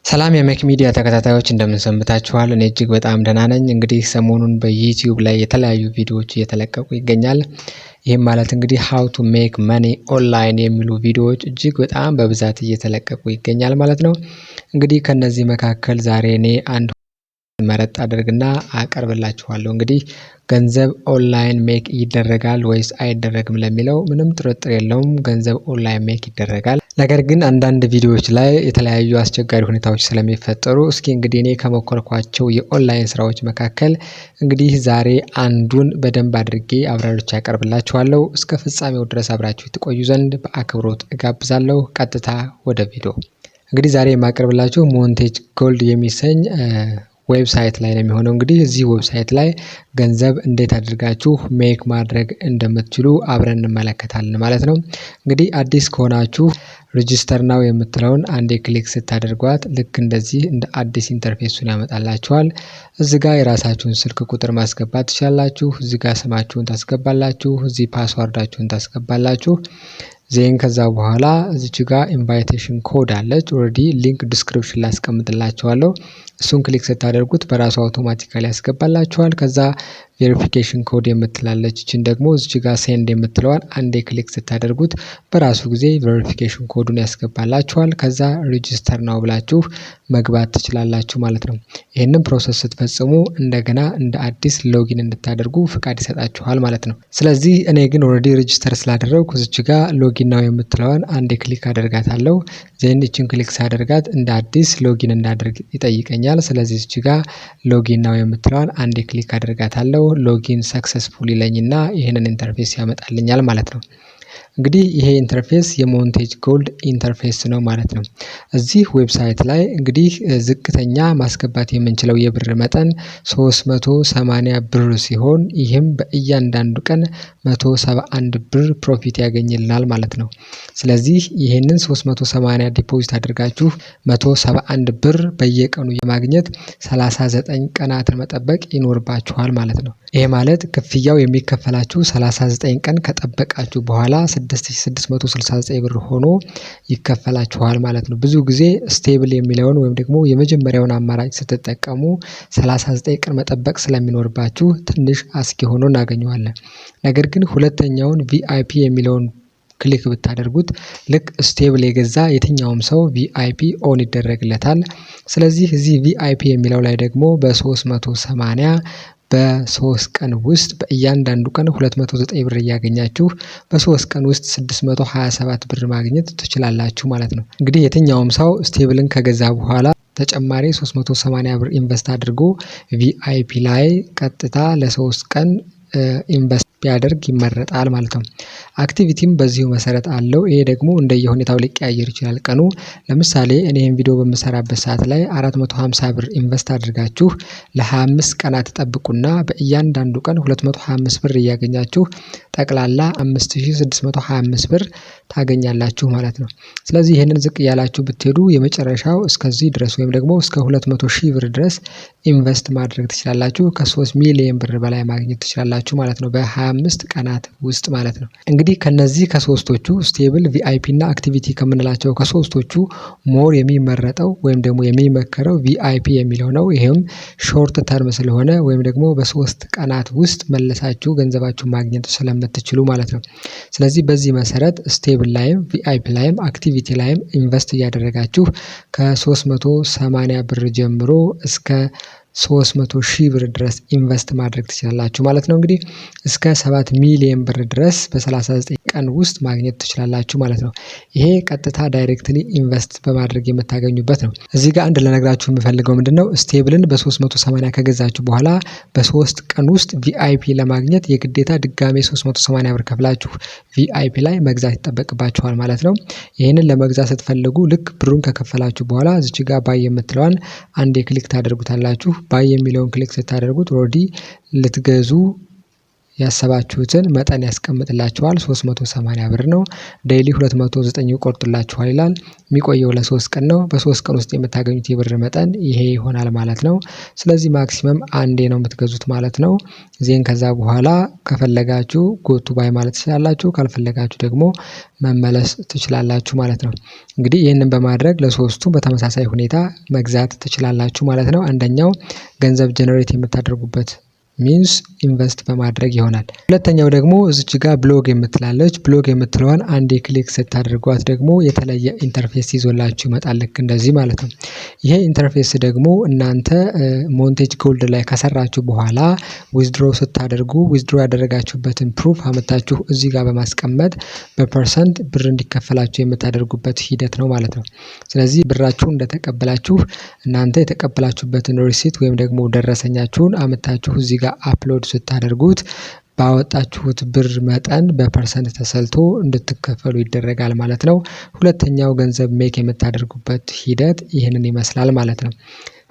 ሰላም የመክ ሚዲያ ተከታታዮች፣ እንደምን ሰንብታችኋል? እኔ እጅግ በጣም ደህና ነኝ። እንግዲህ ሰሞኑን በዩቲዩብ ላይ የተለያዩ ቪዲዮዎች እየተለቀቁ ይገኛል። ይህም ማለት እንግዲህ how to make money online የሚሉ ቪዲዮዎች እጅግ በጣም በብዛት እየተለቀቁ ይገኛል ማለት ነው። እንግዲህ ከነዚህ መካከል ዛሬ እኔ አንድ መረጥ አድርግና አቀርብላችኋለሁ። እንግዲህ ገንዘብ online make ይደረጋል ወይስ አይደረግም ለሚለው ምንም ጥርጥር የለውም፣ ገንዘብ online make ይደረጋል። ነገር ግን አንዳንድ ቪዲዮዎች ላይ የተለያዩ አስቸጋሪ ሁኔታዎች ስለሚፈጠሩ እስኪ እንግዲህ እኔ ከሞከርኳቸው የኦንላይን ስራዎች መካከል እንግዲህ ዛሬ አንዱን በደንብ አድርጌ አብራርቼ አቀርብላችኋለሁ። እስከ ፍጻሜው ድረስ አብራችሁ ትቆዩ ዘንድ በአክብሮት እጋብዛለሁ። ቀጥታ ወደ ቪዲዮ። እንግዲህ ዛሬ የማቀርብላችሁ Montage Gold የሚሰኝ website ላይ ነው የሚሆነው። እንግዲህ እዚህ website ላይ ገንዘብ እንዴት አድርጋችሁ make ማድረግ እንደምትችሉ አብረን እንመለከታለን ማለት ነው። እንግዲህ አዲስ ከሆናችሁ register now የምትለውን አንዴ click ስታደርጓት ልክ እንደዚህ እንደ አዲስ interface ኡን ያመጣላችኋል። እዚህ ጋር የራሳችሁን ስልክ ቁጥር ማስገባት ትችላላችሁ። እዚህ ጋር ስማችሁን ታስገባላችሁ። እዚህ password ኣችሁን ታስገባላችሁ። Then ከዛ በኋላ እዚች ጋር invitation code አለች። Already link description ላይ አስቀምጥላችኋለሁ። እሱን click ስታደርጉት በራሱ automatically ያስገባላችኋል። ከዛ verification code የምትላለች፣ እችን ደግሞ እዚች ጋር send የምትለዋን አንዴ click ስታደርጉት በራሱ ጊዜ verification code ኡን ያስገባላችኋል። ከዛ register now ብላችሁ መግባት ትችላላችሁ ማለት ነው። ይህንን process ስትፈጽሙ እንደገና እንደ አዲስ login እንድታደርጉ ፍቃድ ይሰጣችኋል ማለት ነው። ስለዚህ እኔ ግን already register ስላደረግኩ እዚች ጋር login now የምትለዋን አንዴ click አደርጋታለሁ። Then እችን click ሳደርጋት እንደ አዲስ login እንዳደርግ ይጠይቀኛል። ስለዚህ እዚች ጋር login now የምትለዋን አንዴ click አደርጋታለሁ። Login successful ይለኝና ይህንን interface ያመጣልኛል ማለት ነው። እንግዲህ ይሄ interface የ Montage Gold interface ነው ማለት ነው። እዚህ website ላይ እንግዲህ ዝቅተኛ ማስገባት የምንችለው የብር መጠን 380 ብር ሲሆን ይህም በእያንዳንዱ ቀን 171 ብር profit ያገኝልናል ማለት ነው። ስለዚህ ይህንን 380 deposit አድርጋችሁ 171 ብር በየቀኑ የማግኘት 39 ቀናትን መጠበቅ ይኖርባችኋል ማለት ነው። ይሄ ማለት ክፍያው የሚከፈላችሁ 39 ቀን ከጠበቃችሁ በኋላ 6669 ብር ሆኖ ይከፈላችኋል ማለት ነው። ብዙ ጊዜ stable የሚለውን ወይም ደግሞ የመጀመሪያውን አማራጭ ስትጠቀሙ 39 ቀን መጠበቅ ስለሚኖርባችሁ ትንሽ አስጊ ሆኖ እናገኘዋለን። ነገር ግን ሁለተኛውን VIP የሚለውን click ብታደርጉት ልክ stable የገዛ የትኛውም ሰው VIP on ይደረግለታል። ስለዚህ እዚህ VIP የሚለው ላይ ደግሞ በ380 በ3 ቀን ውስጥ በእያንዳንዱ ቀን 209 ብር እያገኛችሁ በ3 ቀን ውስጥ 627 ብር ማግኘት ትችላላችሁ ማለት ነው። እንግዲህ የትኛውም ሰው stable ን ከገዛ በኋላ ተጨማሪ 380 ብር invest አድርጎ VIP ላይ ቀጥታ ለ3 ቀን invest ቢያደርግ ይመረጣል ማለት ነው። Activity ም በዚሁ መሰረት አለው። ይሄ ደግሞ እንደየሁኔታው ሊቀያየር ይችላል ቀኑ። ለምሳሌ እኔ ይሄን ቪዲዮ በምሰራበት ሰዓት ላይ 450 ብር invest አድርጋችሁ ለ25 ቀናት ትጠብቁና በእያንዳንዱ ቀን 225 ብር እያገኛችሁ ጠቅላላ 5625 ብር ታገኛላችሁ ማለት ነው። ስለዚህ ይህንን ዝቅ እያላችሁ ብትሄዱ የመጨረሻው እስከዚህ ድረስ ወይም ደግሞ እስከ 200 ሺህ ብር ድረስ invest ማድረግ ትችላላችሁ። ከ3 ሚሊየን ብር በላይ ማግኘት ትችላላችሁ ማለት ነው፣ በ25 ቀናት ውስጥ ማለት ነው። እንግዲህ ከነዚህ ከሶስቶቹ stable፣ VIP እና activity ከምንላቸው ከሶስቶቹ more የሚመረጠው ወይም ደግሞ የሚመከረው VIP የሚለው ነው። ይህም short term ስለሆነ ወይም ደግሞ በ3 ቀናት ውስጥ መለሳችሁ ገንዘባችሁ ማግኘት ስለምትችሉ ማለት ነው። ስለዚህ በዚህ መሰረት stable ላይም፣ VIP ላይም፣ activity ላይም invest እያደረጋችሁ ከ380 ብር ጀምሮ እስከ 300 ሺህ ብር ድረስ invest ማድረግ ትችላላችሁ ማለት ነው። እንግዲህ እስከ 7 ሚሊየን ብር ድረስ በ39 ቀን ውስጥ ማግኘት ትችላላችሁ ማለት ነው። ይሄ ቀጥታ directly invest በማድረግ የምታገኙበት ነው። እዚህ ጋር አንድ ልነግራችሁ የምፈልገው ምንድነው? Stable ን በ380 ከገዛችሁ በኋላ በ3 ቀን ውስጥ VIP ለማግኘት የግዴታ ድጋሜ 380 ብር ከፍላችሁ VIP ላይ መግዛት ይጠበቅባችኋል ማለት ነው። ይህንን ለመግዛት ስትፈልጉ ልክ ብሩን ከከፈላችሁ በኋላ እዚች ጋር buy የምትለዋን አንዴ click ታደርጉታላችሁ። Buy የሚለውን click ስታደርጉት already ልትገዙ ያሰባችሁትን መጠን ያስቀምጥላችኋል። 380 ብር ነው። Daily 209 ይቆርጥላችኋል ይላል። የሚቆየው ለ3 ቀን ነው። በ3 ቀን ውስጥ የምታገኙት የብር መጠን ይሄ ይሆናል ማለት ነው። ስለዚህ maximum አንዴ ነው የምትገዙት ማለት ነው። Then ከዛ በኋላ ከፈለጋችሁ go to buy ማለት ትችላላችሁ፣ ካልፈለጋችሁ ደግሞ መመለስ ትችላላችሁ ማለት ነው። እንግዲህ ይህንን በማድረግ ለሶስቱ በተመሳሳይ ሁኔታ መግዛት ትችላላችሁ ማለት ነው። አንደኛው ገንዘብ generate የምታደርጉበት means invest በማድረግ ይሆናል። ሁለተኛው ደግሞ እዚች ጋር ብሎግ የምትላለች፣ ብሎግ የምትለዋን አንዴ click ስታደርጓት ደግሞ የተለየ interface ይዞላችሁ ይመጣል። ልክ እንደዚህ ማለት ነው። ይሄ interface ደግሞ እናንተ Montage Gold ላይ ከሰራችሁ በኋላ withdraw ስታደርጉ withdraw ያደረጋችሁበትን proof አመታችሁ እዚህ ጋር በማስቀመጥ በ percent ብር እንዲከፈላችሁ የምታደርጉበት ሂደት ነው ማለት ነው። ስለዚህ ብራችሁን እንደተቀበላችሁ እናንተ የተቀበላችሁበትን receipt ወይም ደግሞ ደረሰኛችሁን አመታችሁ እዚህ ጋር upload ስታደርጉት ባወጣችሁት ብር መጠን በ percent ተሰልቶ እንድትከፈሉ ይደረጋል ማለት ነው። ሁለተኛው ገንዘብ make የምታደርጉበት ሂደት ይህንን ይመስላል ማለት ነው።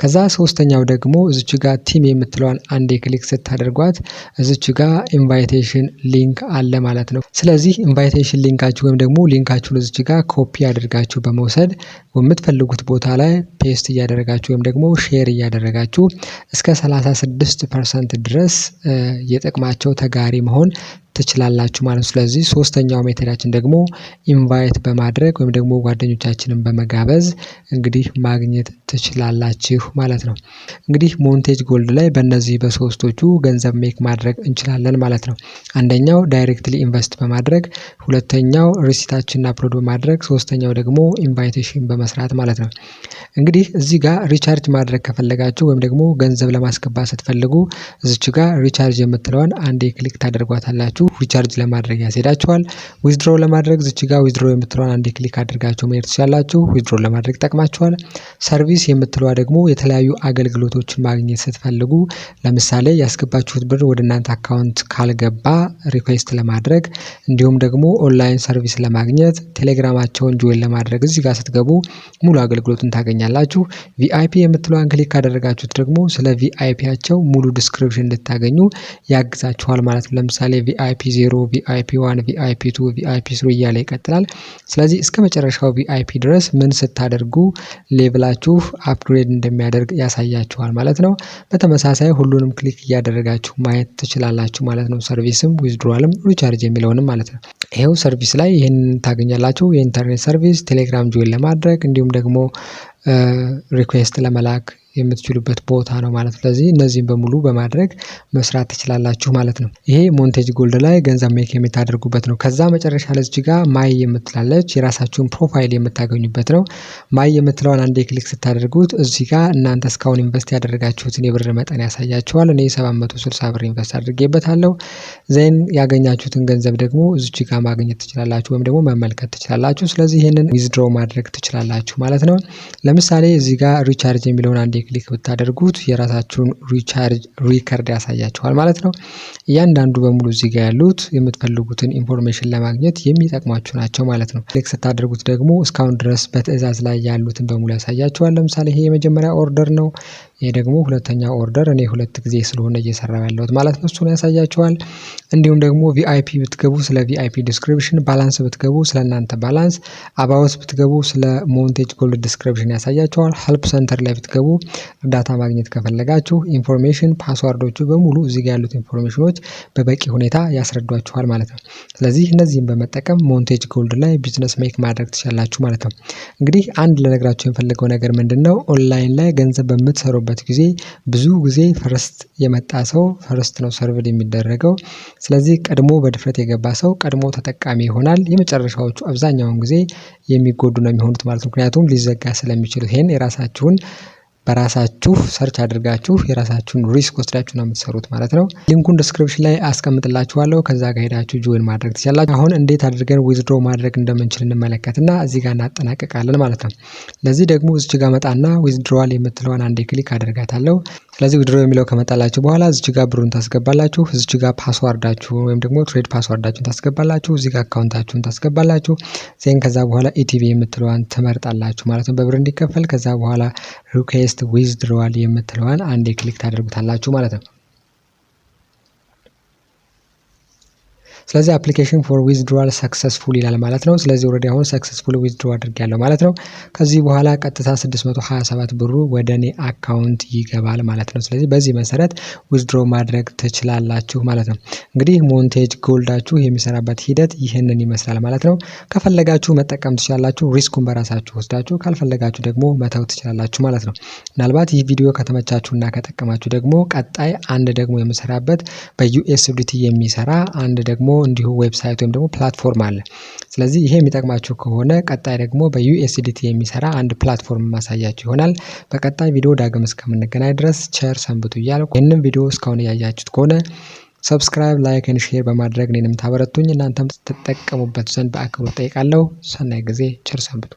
ከዛ ሶስተኛው ደግሞ እዚች ጋር team የምትለዋን አንዴ click ስታደርጓት እዚች ጋር invitation link አለ ማለት ነው። ስለዚህ invitation link ኣችሁ ወይም ደግሞ link ኣችሁን እዚች ጋር ኮፒ አድርጋችሁ በመውሰድ በምትፈልጉት ቦታ ላይ paste እያደረጋችሁ ወይም ደግሞ share እያደረጋችሁ እስከ 36% ድረስ የጥቅማቸው ተጋሪ መሆን ትችላላችሁ ማለት ነው። ስለዚህ ሶስተኛው method ኣችን ደግሞ invite በማድረግ ወይም ደግሞ ጓደኞቻችንን በመጋበዝ እንግዲህ ማግኘት ትችላላችሁ ማለት ነው። እንግዲህ Montage Gold ላይ በእነዚህ በሶስቶቹ ገንዘብ make ማድረግ እንችላለን ማለት ነው። አንደኛው directly invest በማድረግ፣ ሁለተኛው receipt ኣችንን upload በማድረግ፣ ሶስተኛው ደግሞ invitation በመስራት ማለት ነው። እንግዲህ እዚህ ጋር recharge ማድረግ ከፈለጋችሁ ወይም ደግሞ ገንዘብ ለማስገባት ስትፈልጉ እዚች ጋር recharge የምትለዋን አንዴ click ታደርጓታላችሁ። Recharge ለማድረግ ያስሄዳችኋል። Withdraw ለማድረግ እዚች ጋር withdraw የምትለዋን አንዴ click አድርጋችሁ መሄድ ትችላላችሁ። Withdraw ለማድረግ ይጠቅማችኋል። Service የምትለዋ ደግሞ የተለያዩ አገልግሎቶችን ማግኘት ስትፈልጉ ለምሳሌ ያስገባችሁት ብር ወደ እናንተ account ካልገባ request ለማድረግ፣ እንዲሁም ደግሞ online service ለማግኘት፣ ቴሌግራማቸውን join ለማድረግ እዚህ ጋር ስትገቡ ሙሉ አገልግሎቱን ታገኛላችሁ። VIP የምትለዋን click ካደረጋችሁት ደግሞ ስለ VIP ያቸው ሙሉ description እንድታገኙ ያግዛችኋል ማለት ነው። ለምሳሌ VIP 0፣ VIP 1፣ VIP 2፣ VIP 3 እያለ ይቀጥላል። ስለዚህ እስከ መጨረሻው VIP ድረስ ምን ስታደርጉ level ኣችሁ upgrade እንደሚያደርግ ያሳያችኋል ማለት ነው። በተመሳሳይ ሁሉንም click እያደረጋችሁ ማየት ትችላላችሁ ማለት ነው። Service ም withdrawal ም recharge የሚለውንም ማለት ነው። ይሄው service ላይ ይህንን ታገኛላችሁ። የኢንተርኔት service፣ ቴሌግራም join ለማድረግ እንዲሁም ደግሞ request ለመላክ የምትችሉበት ቦታ ነው ማለት ነው። ስለዚህ እነዚህን በሙሉ በማድረግ መስራት ትችላላችሁ ማለት ነው። ይሄ Montage Gold ላይ ገንዘብ make የምታደርጉበት ነው። ከዛ መጨረሻ ላይ እዚህ ጋር my የምትላለች የራሳችሁን profile የምታገኙበት ነው። My የምትለዋን አንዴ click ስታደርጉት እዚህ ጋር እናንተ እስካሁን invest ያደረጋችሁትን የብር መጠን ያሳያችኋል። እኔ 760 ብር invest አድርጌበታለሁ። Then ያገኛችሁትን ገንዘብ ደግሞ እዚች ጋር ማግኘት ትችላላችሁ ወይም ደግሞ መመልከት ትችላላችሁ። ስለዚህ ይህንን withdraw ማድረግ ትችላላችሁ ማለት ነው። ለምሳሌ እዚህ ጋር recharge የሚለውን አንዴ click ብታደርጉት የራሳችሁን recharge record ያሳያችኋል ማለት ነው። እያንዳንዱ በሙሉ እዚህ ጋር ያሉት የምትፈልጉትን information ለማግኘት የሚጠቅሟችሁ ናቸው ማለት ነው። Click ስታደርጉት ደግሞ እስካሁን ድረስ በትዕዛዝ ላይ ያሉትን በሙሉ ያሳያችኋል። ለምሳሌ ይሄ የመጀመሪያ order ነው። ይሄ ደግሞ ሁለተኛ order፣ እኔ ሁለት ጊዜ ስለሆነ እየሰራሁ ያለሁት ማለት ነው። እሱን ያሳያችኋል። እንዲሁም ደግሞ VIP ብትገቡ ስለ VIP description፣ balance ብትገቡ ስለ እናንተ balance፣ about ብትገቡ ስለ Montage Gold description ያሳያችኋል። Help center ላይ ብትገቡ እርዳታ ማግኘት ከፈለጋችሁ information፣ password ኦቹ በሙሉ እዚህ ጋር ያሉት information ኖች በበቂ ሁኔታ ያስረዷችኋል ማለት ነው። ስለዚህ እነዚህን በመጠቀም Montage Gold ላይ business make ማድረግ ትችላላችሁ ማለት ነው። እንግዲህ አንድ ልነግራችሁ የምፈልገው ነገር ምንድነው? ኦንላይን ላይ ገንዘብ በምትሰሩበት ጊዜ ብዙ ጊዜ first የመጣ ሰው first ነው served የሚደረገው። ስለዚህ ቀድሞ በድፍረት የገባ ሰው ቀድሞ ተጠቃሚ ይሆናል። የመጨረሻዎቹ አብዛኛውን ጊዜ የሚጎዱ ነው የሚሆኑት ማለት ነው። ምክንያቱም ሊዘጋ ስለሚችል ይሄን የራሳችሁን በራሳችሁ search አድርጋችሁ የራሳችሁን risk ወስዳችሁ ነው የምትሰሩት ማለት ነው። Link ኡን description ላይ አስቀምጥላችኋለሁ። ከዛ ጋር ሄዳችሁ join ማድረግ ትችላላችሁ። አሁን እንዴት አድርገን withdraw ማድረግ እንደምንችል እንመለከትና እዚህ ጋር እናጠናቅቃለን ማለት ነው። ለዚህ ደግሞ እዚች ጋር መጣና withdrawal የምትለዋን አንዴ click አደርጋታለሁ። ስለዚህ withdraw የሚለው ከመጣላችሁ በኋላ እዚች ጋር ብሩን ታስገባላችሁ። እዚች ጋር password ኣችሁ ወይም ደግሞ trade password ኣችሁን ታስገባላችሁ። እዚህ ጋር account ኣችሁን ታስገባላችሁ። Then ከዛ በኋላ ETB የምትለዋን ትመርጣላችሁ ማለት ነው፣ በብር እንዲከፈል። ከዛ በኋላ request withdrawal የምትለዋን አንዴ click ታደርጉታላችሁ ማለት ነው። ስለዚህ "Application for withdrawal successful" ይላል ማለት ነው። ስለዚህ already አሁን successful withdraw አድርጌያለሁ ማለት ነው። ከዚህ በኋላ ቀጥታ 627 ብሩ ወደ እኔ account ይገባል ማለት ነው። ስለዚህ በዚህ መሰረት withdraw ማድረግ ትችላላችሁ ማለት ነው። እንግዲህ Montage Gold ኣችሁ የሚሰራበት ሂደት ይህንን ይመስላል ማለት ነው። ከፈለጋችሁ መጠቀም ትችላላችሁ፣ risk ኡን በራሳችሁ ወስዳችሁ፣ ካልፈለጋችሁ ደግሞ መተው ትችላላችሁ ማለት ነው። ምናልባት ይህ ቪዲዮ ከተመቻችሁና ከጠቀማችሁ ደግሞ ቀጣይ አንድ ደግሞ የምሰራበት በ USDT የሚሰራ አንድ ደግሞ እንዲሁ website ወይም ደግሞ platform አለ። ስለዚህ ይሄ የሚጠቅማችሁ ከሆነ ቀጣይ ደግሞ በ USDT የሚሰራ አንድ platform ማሳያችሁ ይሆናል። በቀጣይ ቪዲዮ ዳግም እስከምንገናኝ ድረስ ቸር ሰንብቱ እያልኩ ይህንን ቪዲዮ እስካሁን እያያችሁት ከሆነ subscribe፣ like፣ share በማድረግ እኔንም ታበረቱኝ እናንተም ትጠቀሙበት ዘንድ በአክብሮት እጠይቃለሁ። ሰናይ ጊዜ፣ ቸር ሰንብቱ።